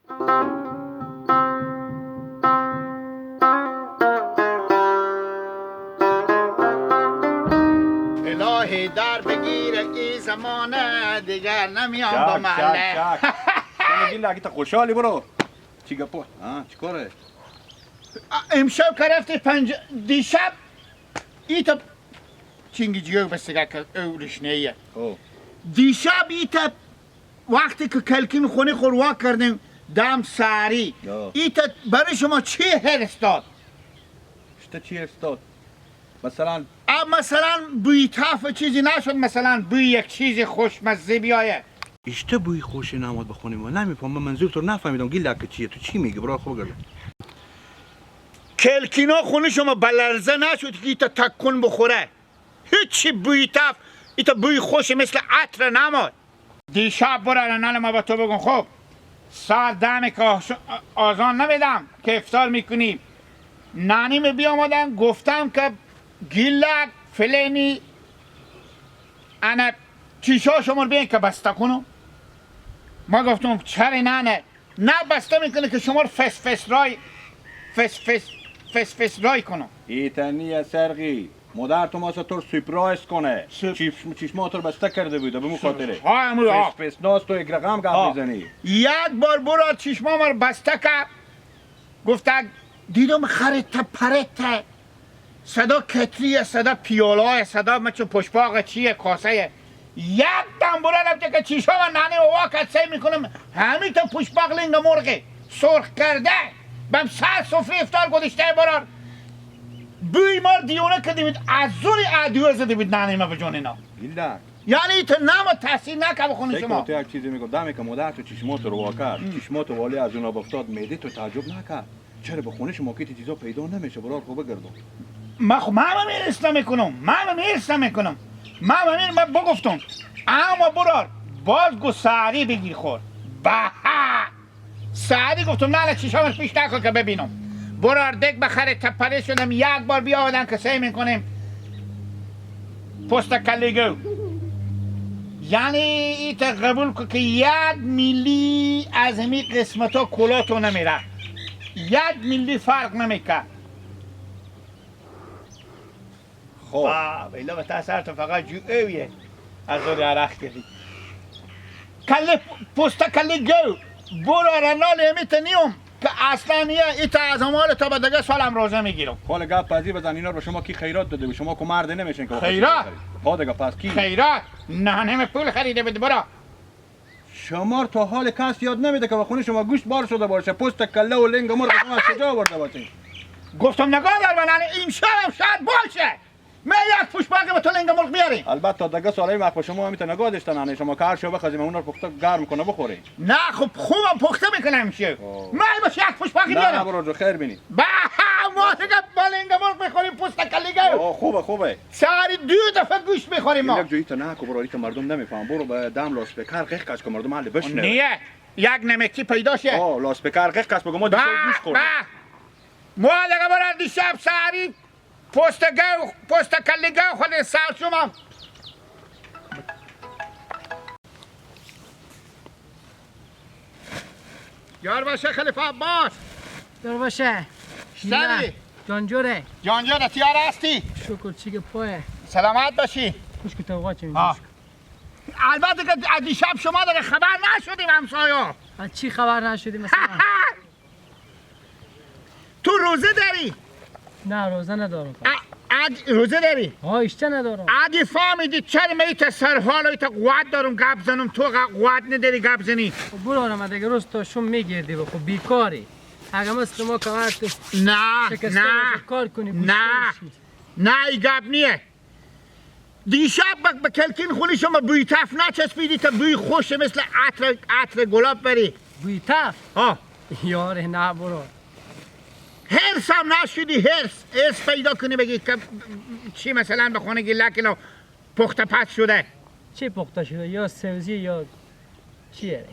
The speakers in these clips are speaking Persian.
الهی در بگیر ای زمانه دیگر نمیام با محله. چک چک خوشحالی برو. چی گپو؟ چیکاره؟ امشب که رفتی پنج دیشب ایتا چینگی جیو بسیگه که او رشنه. دیشب ایتا وقتی که کلکین خونه خوروا کردیم دم ساری ایتا برای شما چی هرس داد؟ چی هرس داد؟ مثلا مثلا بوی تف چیزی نشد، مثلا بوی یک چیز خوشمزه بیایه. اشته بوی خوش نامد بخونیم و نمیفهمم، من منظور تو نفهمیدم. گیلک چیه؟ تو چی میگی برای خود؟ کلکینا خونه شما بلرزه نشد که ایتا تکون بخوره. هیچی بوی تف ایتا بوی خوش مثل عطر نماد. دیشب برای نان ما با تو بگم خب ساعت دم که آزان نمیدم که افطار میکنیم. نانیم بیامدن گفتم که گیلک فلانی انا چیشا شما رو بیاین که بسته کنم. ما گفتم چرا نه نه بسته میکنه که شما رو فس فس رای فس فس فس فس رای کنم. ایتانی سرقی مادر تو ماسا تو سورپرایز کنه. چشما تو بسته کرده بود به مو خاطره. فس فس ناز تو یک رقم گپ میزنی. یک بار برو چشما ما رو بسته کرد. گفت دیدم خرته پرته صدا کتریه، صدا پیاله، صدا مچو پشپاق چیه کاسه. یک دم برو که چیشا و ننه و واکت سی میکنم همین تا پشپاق لنگ مرغه سرخ کرده بم سر سفره افطار گذاشته برار. بوی مار دیونه که دیوید از زور عدوه زده بید ننه ما به جون اینا. یعنی تو نما تحصیل نکه بخونه شما. تو یک چیزی میگم دمی که مادر تو چشمات رو وا کرد، چشمات والی از اونا افتاد میده تو تعجب نکرد. چرا به خونه شما که چیزا پیدا نمیشه برار خوب بگردم. ما خب من میرس نمیکنم، من میرس نمیکنم، من من بگفتم اما برار باز گو سعری بگیر خور به سعری گفتم نه نه چشام پیش نکن که ببینم. برار دک بخره تپره شدم یک بار بیاودن که سعی میکنیم پست کلیگو. یعنی ایت قبول کن که یک میلی از همی قسمت ها کلاتو نمیره، یک میلی فرق نمیکرد. خب ایلا به تاثر تو فقط جو اویه از اون عرق کردی کله پوستا کله گو برو رنال امیت نیوم که اصلا نیه ایتا از امال تا به دیگه سالم روزه میگیرم. حال گپ پذیر بزن اینا رو به شما کی خیرات داده؟ به شما که مرد نمیشین که خیرات؟ ها دیگه پس کی خیرات؟ نه نمی پول خریده بده برو. شما تا حال کس یاد نمیده که به خونه شما گوشت بار شده باشه، پوست کله و لنگ مرغ شما از کجا آورده باشین؟ گفتم نگاه دار من امشب شاید باشه من یک پوشباقی به تو لنگ مرغ بیاریم. البته تا دیگه سالای وقت با شما همیتا نگاه داشتن نه شما کار شو بخوازیم اونا رو پخته گرم کنه بخوریم. نه خب خوبم پخته میکنم شو. من باشه یک پوشباقی بیارم. نه برو جو خیر بینی. با ما دیگه با لنگ مرغ میخوریم پوست کلیگه. خوبه خوبه. ساری دو دفعه گوشت میخوریم ما. یک جایی تا نه کو برو که مردم نمیفهم. برو به دم لاسپیکر قخ کش که مردم حال بشنوه. نه یک نمکی پیدا شه. لاسپیکر قخ کش بگو ما دیشب گوشت خوردیم. ما دیگه برو دیشب ساری پوست گو پوست کلی گو خود سر شما. یار باشه خلیفه عباس. یار باشه. سری جانجوره. جانجوره تیار هستی؟ شکر چی که پایه. سلامت باشی. خوش که تو واچ. البته که از دیشب شما دیگه خبر نشدیم همسایه. از چی خبر نشدیم مثلا؟ تو روزه داری؟ نه روزه ندارم. روزه داری؟ ها اشته ندارم. اگه فهمیدی چرا من ایتا سرحال و ایتا قوت دارم گپ زنم تو قوت نداری گپ زنی. خب برو من دیگه روز تا شم میگردی خب بیکاری. اگه مثل ما کمر تو نه نه کار کنی نه نه ای گپ نیه. دیشب به کلکین خونی شما بوی تف نچسبیدی تا بوی خوش مثل عطر عطر گلاب بری. بوی تف؟ ها یاره نه برو. هرس هم نشدی هرس پیدا کنی بگی که چی مثلا به خونه گیلک اینا پخته پس شده. چی پخته شده؟ یا سبزی یا چیه؟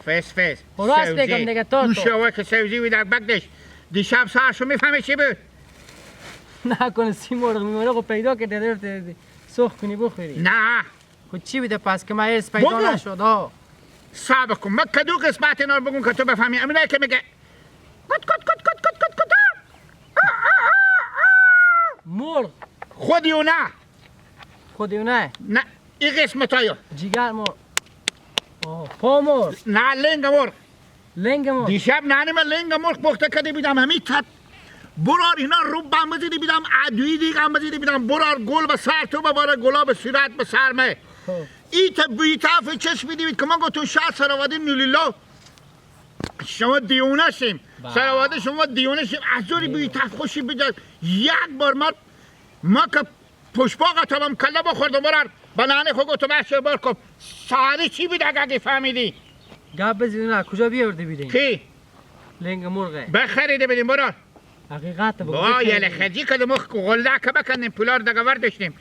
فس فس راست بگم دیگه تو تو که سبزی بود بگدش دیشب سرشو میفهمی چی بود؟ نکنه سی مرغ میمرغ پیدا که درد سرخ کنی بخوری. نه خب چی بوده پس که من هرس پیدا نشد؟ ها صبر کن من کدو قسمت اینا رو بگم که تو بفهمی. امینه که میگه کت کت کت کت کت کت کت مرغ خودی و نه خودی و نه نه این قسمت هایو جیگر مرغ پا مرغ نه لنگ مرغ لنگ مرغ. دیشب ننه من لنگ مرغ پخته کرده بیدم همین تت برار اینا رو بم بزیده بیدم ادویی دیگه هم بزیده بیدم برار گل به سر تو بباره گلا به صورت به سر مه ایت بیتاف چشم بید که من گفتم شاید سراواده نولیلا شما دیونه شیم سراواده شما دیونه شیم از زوری بیتاف خوشی بیدم. یک بار ما که پشپاق تمام کله بخوردم برار به ننه خود گفتم احشه بار کن ساری چی بود اگه فهمیدی؟ گپ بزنی نه کجا بیاورده بیدین؟ کی؟ لنگ مرغه بخریده بیدیم برار حقیقت بگو با یه خرجی کردم ما غلده که بکنیم پولار دیگه ورداشتیم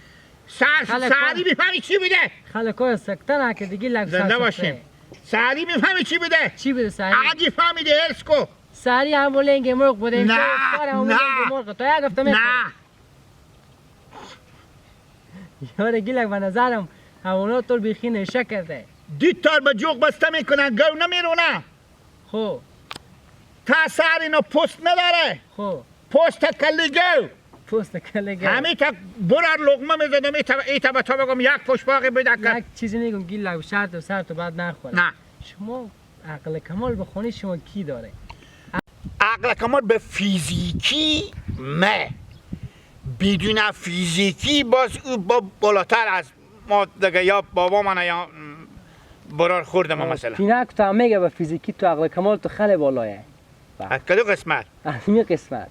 ساری میفهمی چی بوده؟ خلک های سکته نه که دیگه لگ زنده باشیم. ساری میفهمی چی بوده؟ چی بوده ساری؟ اگه فهمیده هرس کو ساری همون لنگ مرغ بوده. نه نه مرغ تا یک هفته میخوره. نه یاره گیلک به نظرم همونا تو بیخی نشه کرده. دید تار به جوق بسته میکنن گو نمیرونه. خب تا سر اینا پست نداره. خب پست کلی گو پست کلی گو همین تا برار لقمه میزدم ایتا به تا بگم یک پشت باقی بده که یک چیزی میگم گیلک شرط و سر تو بعد نخوره. نه شما عقل کمال به خونه شما کی داره؟ عقل کمال به فیزیکی نه بدون فیزیکی باز او با بالاتر از ما دیگه یا بابا من یا برار خورده ما مثلا پینک تو هم میگه به فیزیکی تو عقل کمال تو خیلی بالایه. از کدو قسمت؟ از این قسمت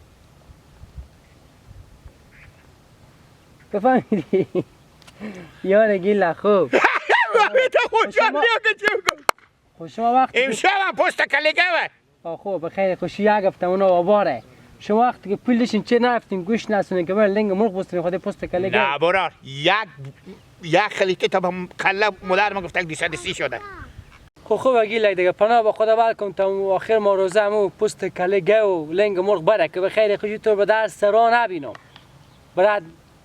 بفهمیدی؟ یار گیله خوب خوب شما وقت امشب هم پست کلیگه و خوب بخیر خوشی یک هفته اونا آباره. شما وقتی که پول داشتین چه نرفتین گوش نسونین که برای لنگ مرغ بستین خود پست کلیگه؟ نه برار یک خلیطه تا به کله مادر ما گفت 230 شده. خب خوب گیلک دیگه پناه با خدا بر کن تا آخر ما روزه همو پست کله گو لنگ مرغ بره که به خیر خوشی تو به در سرا نبینم برد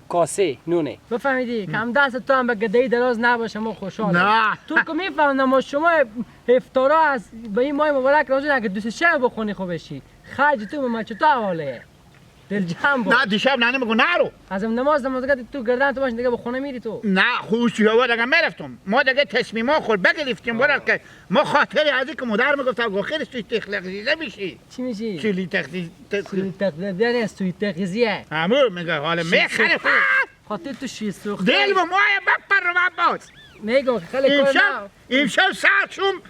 کاسه نونه بفهمیدی کم دست تو هم به گدهی دراز نباشه ما خوشحالیم. نه تو که میفهمم ما شما افطارا از به این ماه مبارک روزه اگه دوست شب بخونی خوب بشی خرج تو به مچ تو حواله دل جمع بود. نه دیشب ننه میگو نرو از نماز تو گردن تو باش دیگه به خونه میری تو. نه خوشی ها دیگه میرفتم ما دیگه تصمیما خود بگرفتیم برای که ما خاطر از اینکه مادر میگفت آخرش توی تخلقیزه میشی. چی میشی؟ چلی تخلی تخلی سوی تخلیزیه همون میگه حالا میخره خاطر تو شیر سوخته دل به مای بپر رو باز میگم خیلی کار امشب امشب سر چون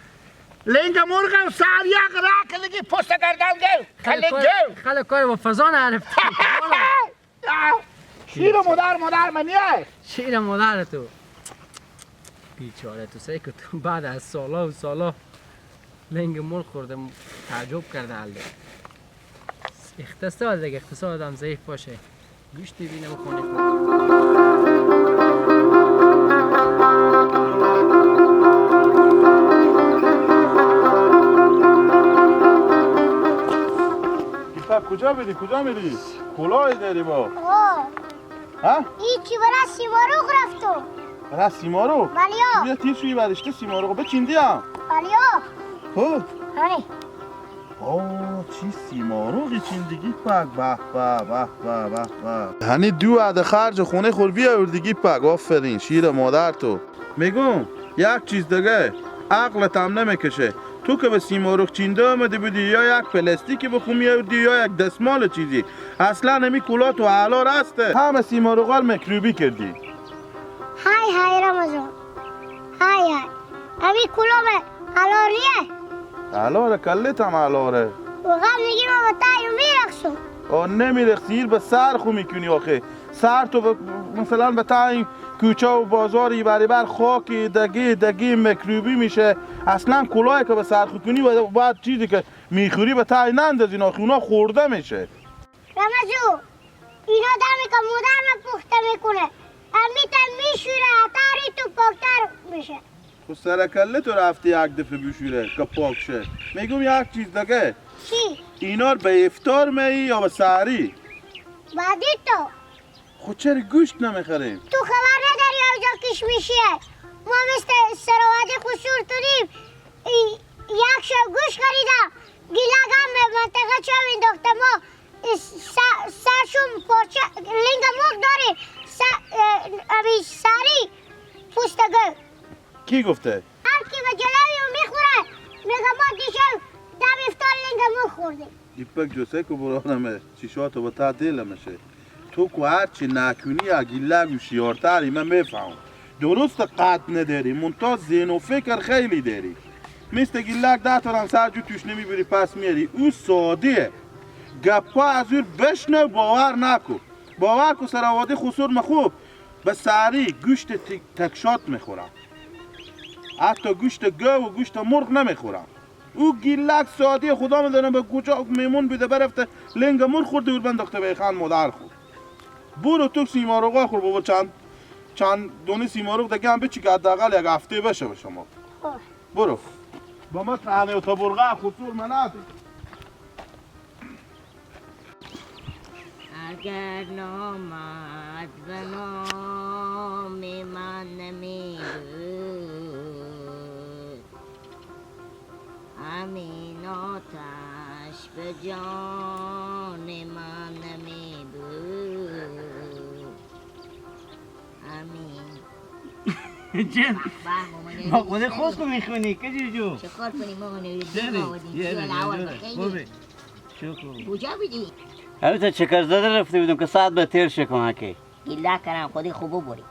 لنگ مرغم سر یک را کلگی پست گردن گو کلگ گو خیلی کار با فضا نرفتی. شیر مادر منیه شیر مادر تو بیچاره تو سعی که تو بعد از سالا و سالا لنگ مرغ خورده تعجب کرده. علی اقتصاد دیگه اقتصاد هم ضعیف باشه گوشت بینم خونه خود. کجا میری؟ کجا میری؟ کلاه داری با؟ ها؟ هیچی برای سیماروغ رفتم. برای سیماروغ؟ بله. بیا تیر شوی برشته سیماروغ بچیندی هم؟ بله. خب؟ آره. آه چی سیماروغی چیندگی پک به به به به به به. هنی دو عده خرج خونه خور بیاوردگی پک آفرین شیر مادر تو. میگم یک چیز دیگه عقلت هم نمیکشه. تو که به سیمرغ چینده آمده بودی یا یک پلاستیکی بخو میآوردی یا یک دستمال چیزی اصلا همی کلا تو اعلا رسته همه سیمرغ میکروبی کردی. های های رمضان های های همی کلا به اعلا اعلا کلت هم اعلا و غم میگی ما با تایو میرقصم. آه نمیرقصی به سر خو میکنی آخه سر تو مثلا به تای کوچه و بازاری بر خاکی دگی میکروبی میشه. اصلا کلاهی که به سر خو کنی و بعد چیزی که میخوری به تای نندازی آخه اونا خورده میشه. رمزو اینا دمی که مادر من پخته میکنه امیتا میشوره تاری تو پاکتر میشه. تو سرکله تو رفتی یک دفعه بشوره که پاک شه. میگم یک چیز دیگه. چی؟ اینا رو به افطار میی یا به سحری؟ بعدی تو خود چرا گوشت نمیخریم؟ تو خبر نداری آنجا کش میشه. ما مثل سراوت خسور تونیم یک شب گوش خریدم گیلک هم به منطقه چو انداخته ما سرشون پارچه لنگ مرغ داره سری پوست گو. کی گفته؟ هر کی به جلوی او میخوره میگه ما دیشب دم افطار لنگ مرغ خوردیم. دیپک جوسه که برانمه چیشاتو با تا دل میشه تو که هرچی نکنی اگه و شیارتری من میفهم درست قد نداری منتها ذهن و فکر خیلی داری مثل گیلک 10 تا هم سر جو توش نمیبری پس میاری. او ساده گپا از او بشنو باور نکن باور کو سراواده خسور مخوب به سری گوشت تکشات میخورم حتی گوشت گو و گوشت مرغ نمیخورم. او گیلک ساده خدا میدونه به کجا میمون بیده برفته لنگ مرغ خورده اور بنداخته به خان مادر خورد. برو تو سیمارغ خور بابا چند دونه سیمارغ دیگه هم بچی که حداقل یک هفته بشه به شما. برو با ما تنه و تا برغه خسور من نده. اگر نامد به نام من نمی‌بود همین آتش به جان من نمی‌بود همین. ما خود خود میخونی که جو چه کار کنیم ما نویدیم کجا بودی؟ البته چکر زده رفته بودم که ساعت به تیر شکم که گیله کردم خودی خوب ببری.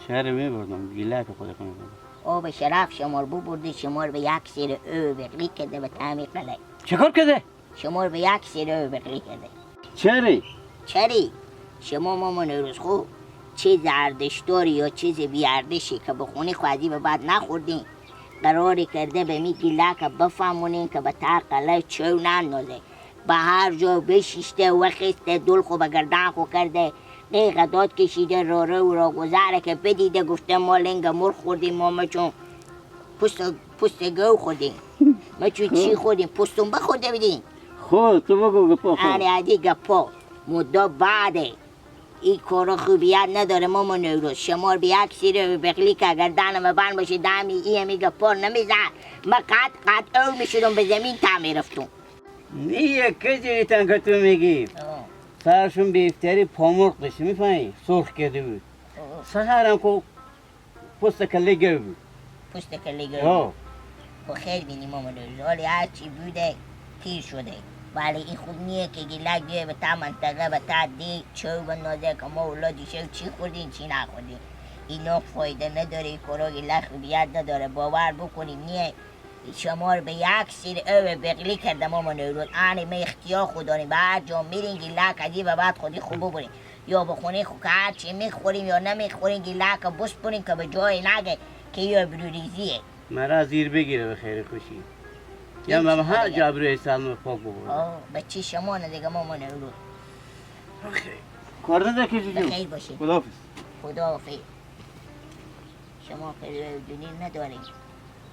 شهر میبردم گیله که خودی خوب بردم. آب شرف شمار ببردی شمار به یک سیر او بقلی کرده به تعمی قلعه. چکار کرده؟ شمار به یک سیر او بقلی کرده. چری؟ چری؟ شما مامان روز خوب چیز ارزشداری یا چیز بی‌ارزشی که به خونه خودی به بعد نخوردین قراری کرده به می گیله که بفهمونین که به تا قلعه چو نندازه به هر جا بشیشته و خسته دل خو به گردن خو کرده قیق داد کشیده راره و را گذره که بدیده گفته ما لنگ مرغ خوردیم ما مچون پوست گو خوردیم ما چون چی خوردیم پوستون بخورده بدیم. خب تو بگو گپا خود. آره عادی گپا مدت بعده این کارا خوبیت نداره ماما نوروز شمار به یک سیره بقلی که اگر دهنم بند باشه دهمی ای همی گپا نمیزد من قد قد او میشدم به زمین تا میرفتم. نیه کجی تنگ تو میگی سرشون به افتاری پامرغ داشت میفهمی سرخ کرده بود سهرم که پوست کله گو بود پوست کله گو بود. خیر بینی ماما نوروز حالی هرچی بوده تیر شده ولی این خوب نیه که گیلک بیای به تا منطقه به تا دی چو بندازه که ما اولادی شو چی خوردیم چی نخوردیم اینا فایده نداره این کارا گیلک خوبیت نداره باور بکنیم نیه شما رو به یک سیر او بقلی کرده ماما نوروز. آنی ما اختیار خود داریم به هر جا میرین گیلک از به بعد خودی خوب ببریم یا به خونه خود که هرچی میخوریم یا نمیخوریم گیلک بسپریم که به جای نگه که یا بروریزیه مرا زیر بگیره به خیر خوشی یا من هر جا بروی سلم پاک ببرم. به چی شما نه دیگه ماما نوروز. کار نده که جو خیر باشی. خداحافظ. خداحافظ. شما خیلی دنیا نداریم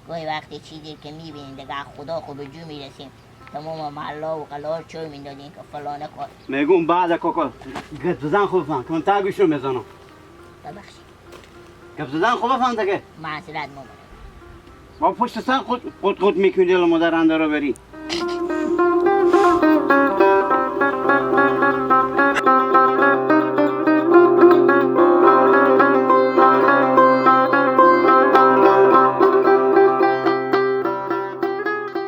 گاهی وقتی چیزی که میبینیم دیگه خدا خود به جو میرسیم تمام محلا و قلار چوی میدادیم که فلانه کار میگم بعد کاکا گپ زدن خوب فهم کن تا گوشو میزنم. ببخشید گپ زدن خوب فهم دیگه معذرت مامان با پشت سر خود خود خود میکنی دل مادر اندارو بری.